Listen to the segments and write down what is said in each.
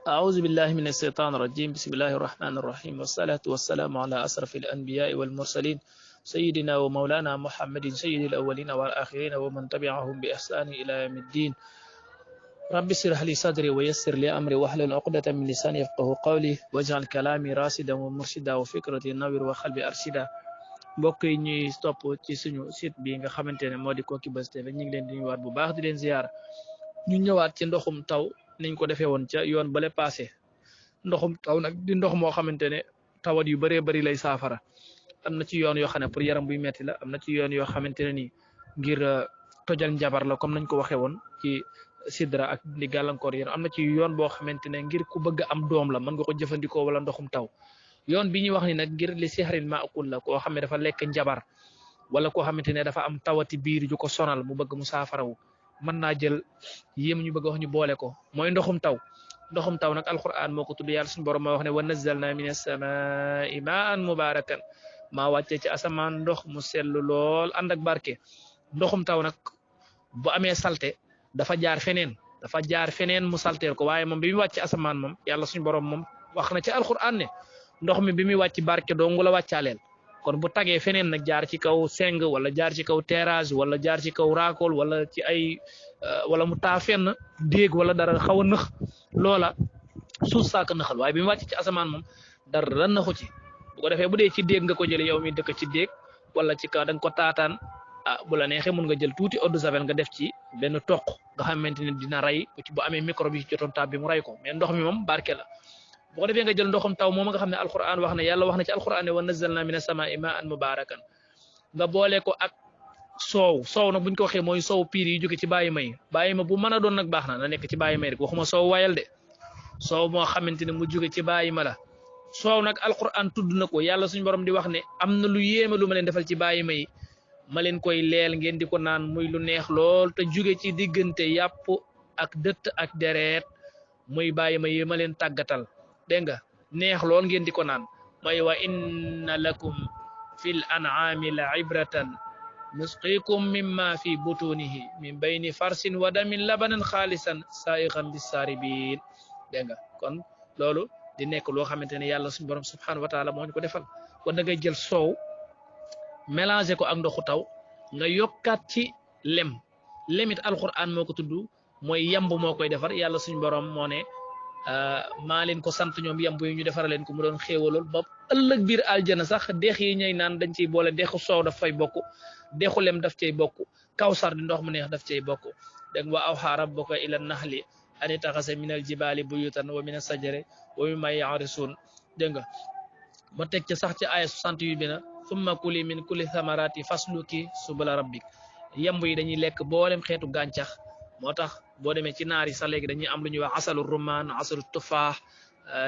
أعوذ بالله من الشيطان الرجيم. بسم الله الرحمن الرحيم، والصلاة والسلام على أشرف الأنبياء والمرسلين سيدنا ومولانا محمد سيد الأولين والآخرين ومن تبعهم بإحسان إلى يوم الدين. رب اشرح لي صدري ويسر لي أمري واحلل عقدة من لساني يفقهوا قولي واجعل كلامي راشدا ومرشدا وفكرتي نور وقلبي أرشدا. mbokk yi ñuy topp ci suñu site bi nga xamante ne moo di Koki Buzz TV ñu ngi leen di nuyuwaat bu baax di leen ziar. ñu ñëwaat ci ndoxum taw niñ ko defee woon ca yoon bale passé. ndoxum taw nag di ndox moo xamante ne tawat yu bëree bëri lay saafara. am na ci yoon yoo xam ne pour yaram buy metti la, am na ci yoon yoo xamante ne nii ngir tojal njabar la comme nañ ko waxee woon ci sidra ak di gàllankoor yéen. am na ci yoon boo xamante ne ngir ku bëgg am doom la mën nga ko jëfandikoo wala ndoxum taw. yoon bi ñuy wax ni nag ngir li sixrin maakul la, koo xam ne dafa lekk njabar wala koo xamante ne dafa am tawati biir ju ko sonal mu bëgg mu saafarawu mën naa jël yéem ñu bëgg wax ñu boole ko mooy ndoxum taw. ndoxum taw nag alquran moo ko tudd, yàlla suñu borom moo wax ne wa nazzalna min as-samaa'i ma'an mubarakan, maa wàccee ci asamaan ndox mu sellu lool ànd ak barke. ndoxum taw nag bu amee salte dafa jaar feneen mu salteel ko, waaye moom bi mu wàcc asamaan moom yàlla suñu borom moom wax na ci alquran ne ndox mi bi muy wàcc barke dongu la wàccaaleel. kon bu tagee feneen nag jaar ci kaw seng wala jaar ci kaw terrasse wala jaar ci kaw raakool wala ci ay wala mu taa fenn déeg wala dara xaw a nëx loola suuf saaka nëxal, waaye bi mu wàcc ci asamaan moom dara nëxu ci. bu ko defee bu dee ci déeg nga ko jëlee yow mi dëkk ci déeg wala ci kaw da nga ko taataan, bu la neexee mun nga jël tuuti eau de javel nga def ci benn toq nga xamante ne dina rey bu amee microbe yi ci jotoon taab bi mu rey ko, mais ndox mi moom barke la. bu ko defee nga jël ndoxum taw moom nga xam ne alquran wax na, yàlla wax na ci alquran ne wa nazzalna mina samaa'i ma'an mubarakan, nga boole ko ak soow nag buñ ko waxee mooy soow piir yi jóge ci bàyyi ma bu mën a doon nag baax na nekk ci bàyyi may rek, waxuma soow wayal de, soow moo xamante ne mu jóge ci bàyyi ma la. soow nag alquran tudd na ko, yàlla suñu borom di wax ne am na lu yéeme lu ma leen defal ci bàyyi may ma leen koy leel ngeen di ko naan muy lu neex lool te jóge ci diggante yàpp ak dëtt ak dereet, muy bàyyi ma yi ma leen tàggatal. dégg nga neex lool ngeen di ko naan. mooy wa inna lakum fil an'ami la ibratan nusqikum mimma fi butunihi min bayni farsin wa damin labanan xaalisan saa'igan lissaaribin. dégg nga kon loolu di nekk loo xamante ne yàlla suñu borom subhanahu wa taala moo ñu ko defal. kon da ngay jël soow mélanger ko ak ndoxu taw nga yokkaat ci lemit alquran moo ko tudd, mooy yamb moo koy defar. yàlla suñu borom moo ne maa leen ko sant ñoom yamb yi ñu defara leen ko mu doon xéewalool ba ëllëg biir aljana sax dex yi ñuy naan dañ ciy boole dexu soow daf fay bokk, dexu lem daf cay bokk, kawsar di ndox mu neex daf cay bokk. dégg nga wa awhaa rabbuka ila nahli an ittaxasa min al jibaali buyutan wa min as-sajari wa mimma ya'risuun. dégg nga ma teg ca sax ci aya 68 bi na summa kuli min kulli thamarati fasluki subula rabbik. yamb yi dañuy lekk boolem xeetu gàncax, moo tax boo demee ci naar yi sax léegi dañuy am lu ñuy wax asalu rumaan, asalu tufaax,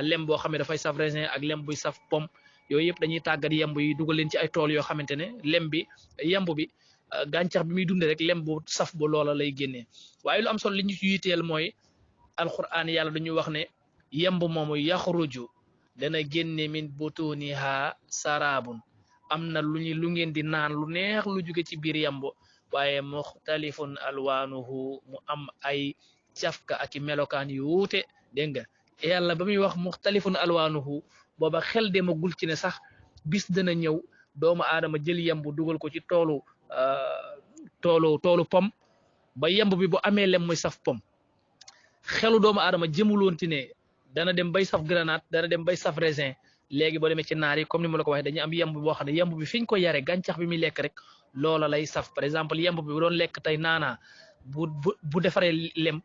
lem boo xam ne dafay saf raisin ak lem buy saf pomme. yooyu yëpp dañuy tàggat yemb yi dugal leen ci ay tool yoo xamante ne lem bi yemb bi gàncax bi muy dundee rek lem bu saf bu loola lay génnee. waaye lu am solo li ñu ci yitteel mooy alquran yàlla dañuy wax ne yemb moomu yaxruju dana génne min butuniha sarabun, am na lu ngeen di naan lu neex lu jóge ci biir yemb, waaye muxtalifun alwaanuhu mu am ay cafka ak i melokaan yu wuute. dégg nga yàlla ba muy wax muxtalifun alwaanuhu booba xel demagul ci ne sax bis dana ñëw doomu aadama jël yemb dugal ko ci toolu pom ba yemb bi bu amee lem muy saf pom. xelu doomu aadama jëmuloon ci ne dana dem bay saf grenade, dana dem bay saf raisin. léegi boo demee ci naar yi comme ni ma la ko waxee dañuy am yemb boo xam ne yemb bi fiñ ko yare gàncax bi muy lekk rek loola lay saf. par exemple yemb bi bu doon lekk tey naanaa bu defaree lem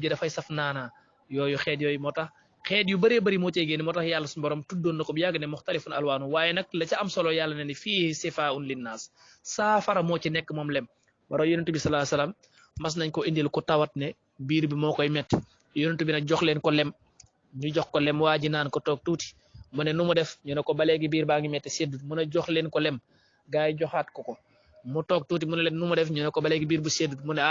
ji dafay saf naanaa. yooyu xeet yooyu moo tax xeet yu bëree bëri moo cee génn, moo tax yàlla suñu borom tuddoon na ko bu yàgg ne muxtalifun alwaanu. waaye nag la ca am solo yàlla ne ni fii sifaa'un linnaas, saafara moo ci nekk moom lem. wara yonent bi sallallahu alayhi wasallam mas nañ ko indil ko tawat ne biir bi moo koy metti, yonent bi nag jox leen ko lem, ñu jox ko lem waa ji naan ko toog tuuti mu ne nu mu def, ñu ne ko ba léegi biir baa ngi metti seddut, mu ne jox leen ko lem, gaa yi joxaat ko mu toog tuuti mu ne leen nu mu def, ñu ne ko ba léegi biir bu seddut, mu ne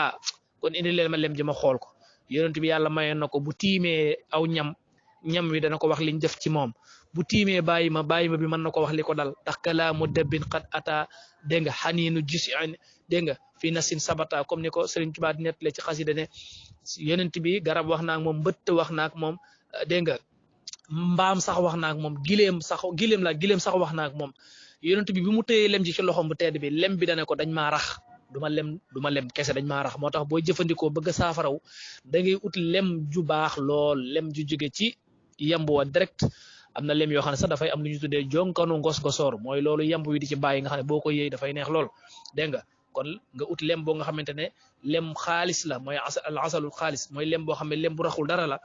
kon indi leen ma lem ji ma xool ko. yonent bi yàlla mayoon na ko bu tiimee aw ñam wi dana ko wax liñ def ci moom, bu tiimee bàyyi ma bi mën na ko wax li ko dal, ndax kalaamu dabbin qad ata. dégg nga xaniinu jusin, dégg nga fii nasin sabata, comme ni ko Sëriñ Tuubaa di nettale ci xasida ne yonent bi garab wax naak moom, mbëtt wax naak moom, dégg nga mbaam sax wax na ak moom gileem sax wax na ak moom yonent bi mu téyee lem ji ci loxom bu tedd bi lem bi dane ko dañ maa rax duma lem kese dañ maa rax moo tax booy jëfandikoo bëgg a saafaraw da ngay ut lem ju baax lool lem ju jóge ci yemb wa direct am na lem yoo xam ne sax dafay am lu ñu tuddee jonkanu ngos-ngosoor mooy loolu yemb wi di ci bàyyi nga xam ne boo ko yëy dafay neex lool dégg nga kon nga ut lem boo nga xamante ne lem xaalis la mooy al asalul xaalis mooy lem boo xam ne lem bu raxul dara la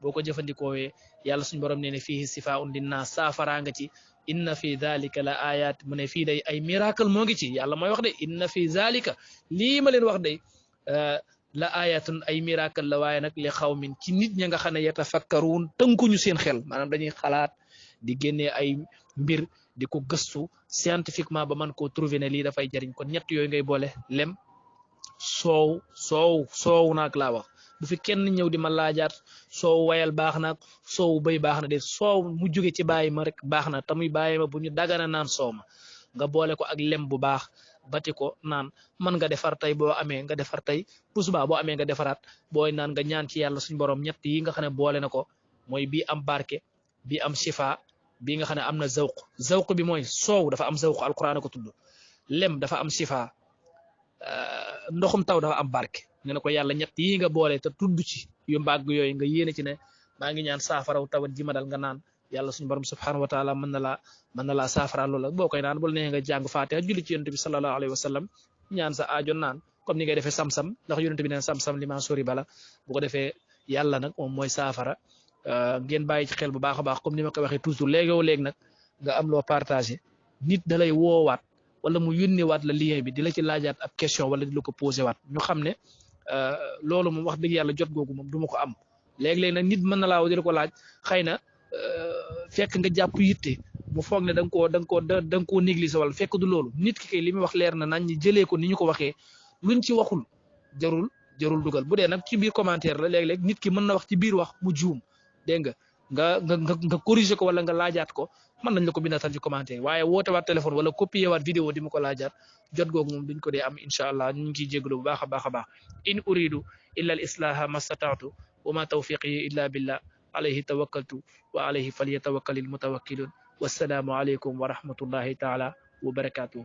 boo ko jëfandikoowee yàlla suñu borom nee ne fihi sifaa'un linnaas saafaraa nga ci inna fi dhalika la ayat mu ne fii day ay miracle moo ngi ci yàlla mooy wax de inna fi dhalika lii ma leen wax day la ayatun ay miracle la waaye nag li xaw min ci nit ña nga xam ne yatafakkaruun tënkuñu seen xel maanaam dañuy xalaat di génnee ay mbir di ko gëstu scientifiquement ba man koo trouver ne lii dafay jariñ kon ñett yooyu ngay boole lem soow naag laa wax bu fi kenn ñëw di ma laajaat soow wayal baax na soow bay baax na de soow mu jóge ci bàyyi ma rek baax na tamuy bàyyi ma bu ñu dagana naan soow ma nga boole ko ak lem bu baax bati ko naan man nga defar tey boo amee nga defar tey bu subaa boo amee nga defaraat booy naan nga ñaan ci yàlla suñu borom ñett yi nga xam ne boole na ko mooy bii am barke bii am shifa bii nga xam ne am na zawq bi mooy soow dafa am zawq alquran ko tudd lem dafa am shifa ndoxum taw dafa am barke nga ne ko yàlla ñett yi nga boole te tudd ci yu mbàgg yooyu nga yéene ci ne maa ngi ñaan saafaraw tawat ji ma dal nga naan yàlla suñu borom subhanahu wa taala mën na laa saafara loola boo koy naan bul nee nga jàng fatiha julli ci yonent bi sallallahu alayhi wa sallam ñaan sa aajo naan comme ni ngay defee sam-sam ndax yonent bi neen sam-sam li ma sori bala bu ko defee yàlla nag moom mooy saafara ngeen bàyyi ci xel bu baax a baax comme ni ma ko waxee toujours léegoo léeg nag nga am loo partagé nit da lay woowaat wala mu yónneewaat la lien bi di la ci laajaat ab question wala di la ko posé waat ñu xam ne loolu moom wax dëgg yàlla jot googu moom du ma ko am léeg-léeg nag nit mën na laa di la ko laaj xëy na fekk nga jàpp yitte mu foog ne da nga koo négliger wala fekk du loolu nit ki kay li muy wax leer na nañ ñi jëlee ko ni ñu ko waxee luñ ci waxul jarul dugal bu dee nag ci biir commentaire la léeg-léeg nit ki mën na wax ci biir wax mu juum dégg nga corriger ko wala nga laajaat ko mën nañ la ko bindatal ci commentaire waaye woote waat téléphone wala copier waat vidéo di ma ko laajaat jot googu moom duñ ko dee am incha allah ñu ngi ciy jégalu bu baax a baax in uridu illa al islaha mastataatu wa ma tawfiqi illa billah alayhi tawakkaltu wa alayhi falyatawakkalil mutawakkilun wassalaamu alaykum wa rahmatullahi taala wa barakatuh